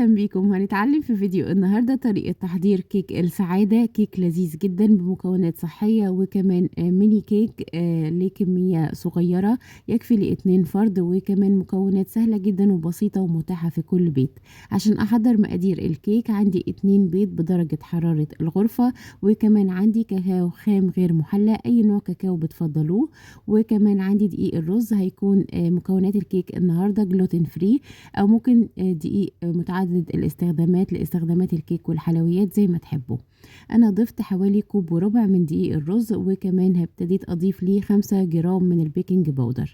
أهلا بيكم. هنتعلم في فيديو النهاردة طريقة تحضير كيك السعادة، كيك لذيذ جدا بمكونات صحية وكمان mini cake لكمية صغيرة يكفي ل2 فرد، وكمان مكونات سهلة جدا وبسيطة ومتاحة في كل بيت. عشان أحضر مقادير الكيك عندي 2 بيض بدرجة حرارة الغرفة، وكمان عندي كاكاو خام غير محلى، أي نوع كاكاو بتفضلوه، وكمان عندي دقيق الرز. هيكون مكونات الكيك النهاردة gluten free، أو ممكن دقيق متعدد الاستخدامات لاستخدامات الكيك والحلويات زي ما تحبوا. انا ضفت حوالي كوب وربع من دقيق الرز، وكمان هبتديت اضيف ليه 5 جرام من ال baking powder.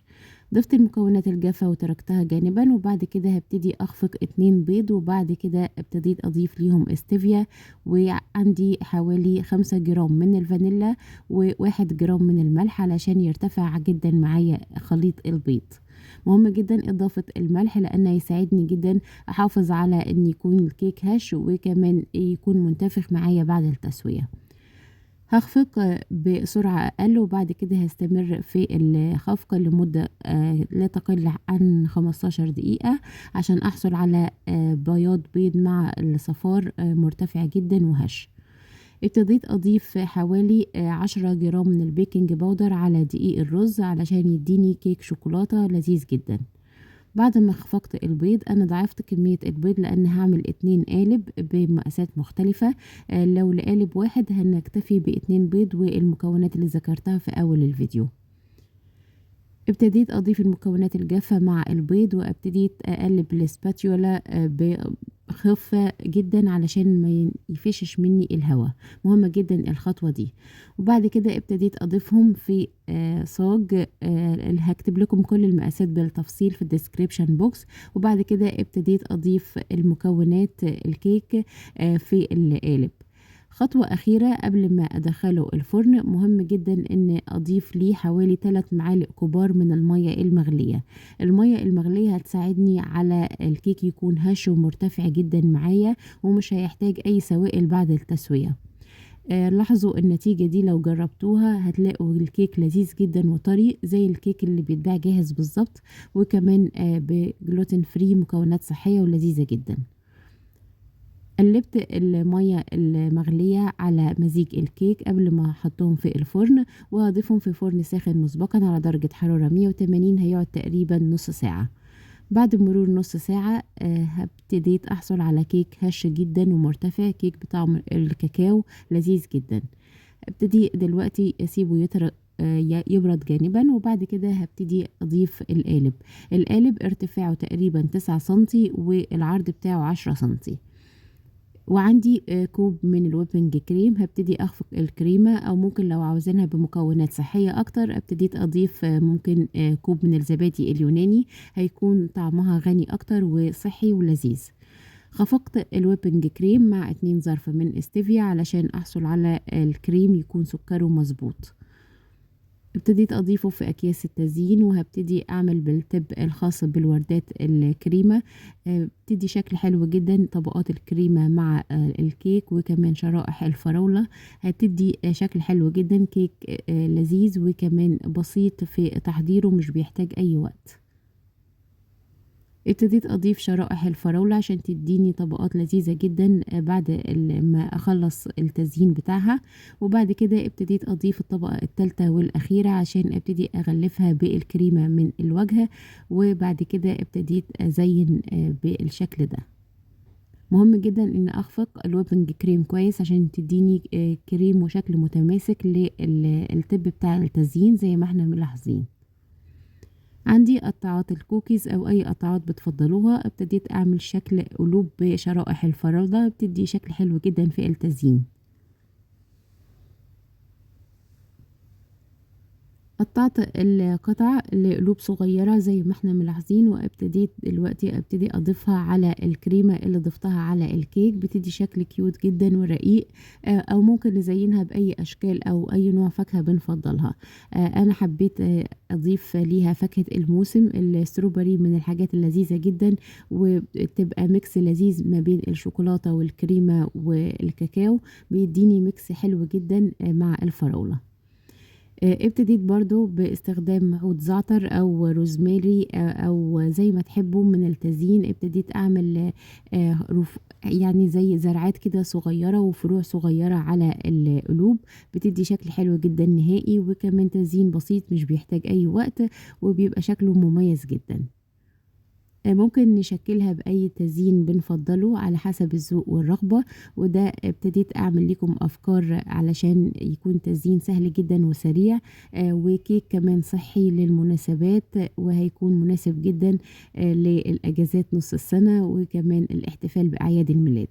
ضفت المكونات الجافة وتركتها جانبا، وبعد كده هبتدي اخفق 2 بيض، وبعد كده ابتديت اضيف ليهم استيفيا، وعندي حوالي 5 جرام من الفانيلا و1 جرام من الملح علشان يرتفع جدا معايا خليط البيض. مهم جدا اضافة الملح لانه يساعدني جدا احافظ على ان يكون الكيك هش وكمان يكون منتفخ معايا بعد التسوية. هخفق بسرعة أقل، وبعد كده هستمر في الخفق لمدة لا تقل عن 15 دقيقة عشان أحصل على بياض بيض مع الصفار مرتفع جدا وهش. ابتديت أضيف حوالي 10 جرام من ال baking powder على دقيق الرز علشان يديني كيك شوكولاتة لذيذ جدا. بعد ما خفقت البيض انا ضاعفت كمية البيض لان هعمل 2 قالب بمقاسات مختلفة. لو لقالب واحد هنكتفي ب2 بيض والمكونات اللي ذكرتها في اول الفيديو. ابتديت اضيف المكونات الجافة مع البيض، وابتديت اقلب ال spatula بخفة جدا علشان ما يفشش مني الهواء، مهمة جدا الخطوة دي. وبعد كده ابتديت اضيفهم في صاج. هكتب لكم كل المقاسات بالتفصيل في ال description box. وبعد كده ابتديت اضيف المكونات الكيك في القالب. خطوة أخيرة قبل ما أدخله الفرن، مهم جدا إن أضيف ليه حوالي 3 معالق كبار من المية المغلية. المية المغلية هتساعدني على الكيك يكون هش ومرتفع جدا معايا، ومش هيحتاج أي سوائل بعد التسوية. لاحظوا النتيجة دي لو جربتوها هتلاقوا الكيك لذيذ جدا وطري زي الكيك اللي بيتباع جاهز بالظبط، وكمان ب gluten free، مكونات صحية ولذيذة جدا. قلبت المية المغلية على مزيج الكيك قبل ما احطهم في الفرن، وهضيفهم في فرن ساخن مسبقا على درجة حرارة 180، هيقعد تقريبا نص ساعة. بعد مرور نص ساعة هبتديت احصل على كيك هش جدا ومرتفع، كيك بطعم الكاكاو لذيذ جدا. ابتدي دلوقتي اسيبه يبرد جانبا، وبعد كده هبتدي اضيف القالب. القالب ارتفاعه تقريبا 9 سنتي والعرض بتاعه 10 سنتي. وعندي كوب من ال whipping cream، هبتدي اخفق الكريمة، او ممكن لو عاوزينها بمكونات صحية اكتر ابتديت اضيف ممكن كوب من الزبادي اليوناني، هيكون طعمها غني اكتر وصحي ولذيذ. خفقت ال whipping cream مع 2 ظرف من استيفيا علشان احصل على الكريم يكون سكره مظبوط. ابتديت اضيفه في اكياس التزيين، وهبتدي اعمل بال tip الخاص بالوردات الكريمة، بتدي شكل حلو جدا. طبقات الكريمة مع الكيك وكمان شرائح الفراولة هتدي شكل حلو جدا، كيك لذيذ وكمان بسيط في تحضيره، مش بيحتاج اي وقت. ابتديت اضيف شرائح الفراولة عشان تديني طبقات لذيذة جدا بعد ما اخلص التزيين بتاعها. وبعد كده ابتديت اضيف الطبقة الثالثة والاخيرة عشان ابتدي اغلفها بالكريمة من الواجهة، وبعد كده ابتديت ازين بالشكل ده. مهم جدا ان اخفق ال whipping cream كويس عشان تديني كريم وشكل متماسك لل tip بتاع التزيين زي ما احنا ملاحظين. عندي قطعات الكوكيز او اي قطعات بتفضلوها، ابتديت اعمل شكل قلوب بشرائح الفراولة، بتدي شكل حلو جدا في التزيين. قطعت القطع لقلوب صغيرة زي ما احنا ملاحظين، وابتديت دلوقتي ابتدي اضيفها على الكريمة اللي ضفتها على الكيك، بتدي شكل cute جدا ورقيق، او ممكن نزينها باي اشكال او اي نوع فاكهة بنفضلها. انا حبيت اضيف ليها فاكهة الموسم ال strawberry، من الحاجات اللذيذة جدا، وبتبقى mix لذيذ ما بين الشوكولاتة والكريمة والكاكاو، بيديني mix حلو جدا مع الفراولة. ابتديت برضو باستخدام عود زعتر او روزماري او زي ما تحبوا من التزيين. ابتديت اعمل يعني زي زرعات كده صغيرة وفروع صغيرة على القلوب، بتدي شكل حلو جدا نهائي، وكمان تزيين بسيط مش بيحتاج اي وقت وبيبقى شكله مميز جدا. ممكن نشكلها بأي تزيين بنفضله على حسب الذوق والرغبة، وده ابتديت أعمل لكم أفكار علشان يكون تزيين سهل جدا وسريع، وكيك كمان صحي للمناسبات، وهيكون مناسب جدا للأجازات نص السنة وكمان الاحتفال بأعياد الميلاد.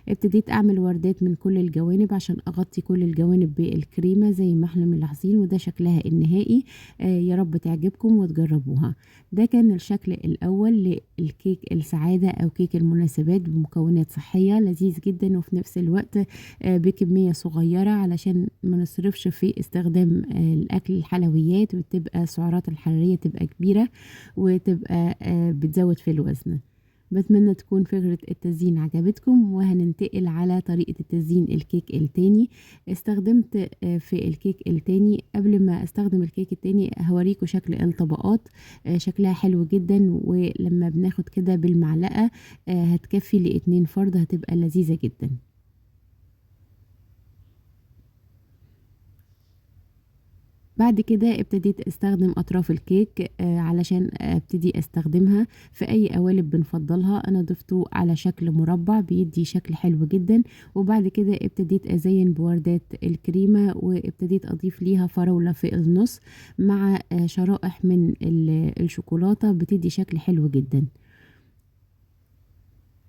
ابتديت اعمل وردات من كل الجوانب عشان اغطي كل الجوانب بالكريمة زي ما احنا ملاحظين، وده شكلها النهائي. يا رب تعجبكم وتجربوها. ده كان الشكل الاول للكيك السعادة او كيك المناسبات بمكونات صحية، لذيذ جدا وفي نفس الوقت بكمية صغيرة علشان ما نصرفش في استخدام الاكل الحلويات، وتبقى السعرات الحرارية تبقى كبيرة وتبقى بتزود في الوزن. بتمنى تكون فكرة التزيين عجبتكم، وهننتقل على طريقة التزيين الكيك التاني. استخدمت في الكيك التاني، قبل ما استخدم الكيك التاني هوريكم شكل الطبقات، شكلها حلو جدا، ولما بناخد كده بالمعلقة هتكفي ل2 فرد، هتبقى لذيذة جدا. بعد كده ابتديت استخدم اطراف الكيك علشان ابتدي استخدمها في اي قوالب بنفضلها. انا ضفته على شكل مربع بيدي شكل حلو جدا. وبعد كده ابتديت ازين بوردات الكريمة، وابتديت اضيف ليها فراولة في النص مع شرائح من الشوكولاتة، بتدي شكل حلو جدا.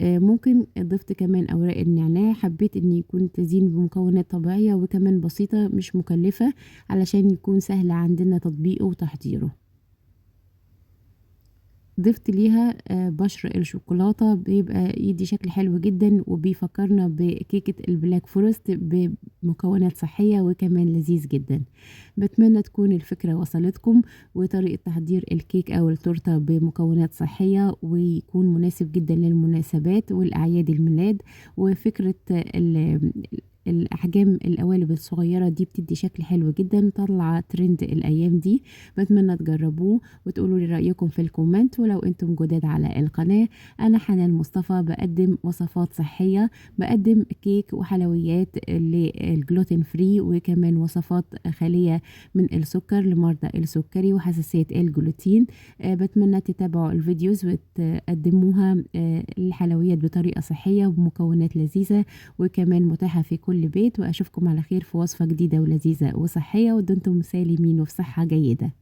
ممكن ضفت كمان اوراق النعناع. حبيت ان يكون تزيين بمكونات طبيعية وكمان بسيطة مش مكلفة علشان يكون سهل عندنا تطبيقه وتحضيره. ضفت ليها بشر الشوكولاتة، بيبقى يدي شكل حلو جدا وبيفكرنا بكيكة ال black forest بمكونات صحية وكمان لذيذ جدا. بتمنى تكون الفكرة وصلتكم، وطريقة تحضير الكيك أو التورتة بمكونات صحية ويكون مناسب جدا للمناسبات والأعياد الميلاد. وفكرة الأحجام القوالب الصغيرة دي بتدي شكل حلو جدا، طلع ترند الأيام دي. بتمنى تجربوه وتقولوا لي رأيكم في ال comment. ولو انتم جداد على القناة، أنا حنان مصطفى، بقدم وصفات صحية، بقدم كيك وحلويات لل gluten free، وكمان وصفات خالية من السكر لمرضى السكري وحساسية الجلوتين. بتمنى تتابعوا ال videos وتقدموها الحلويات بطريقة صحية وبمكونات لذيذة وكمان متاحة في كل بيت. وأشوفكم على خير في وصفة جديدة ولذيذة وصحية، ودمتم سالمين وفي صحة جيدة.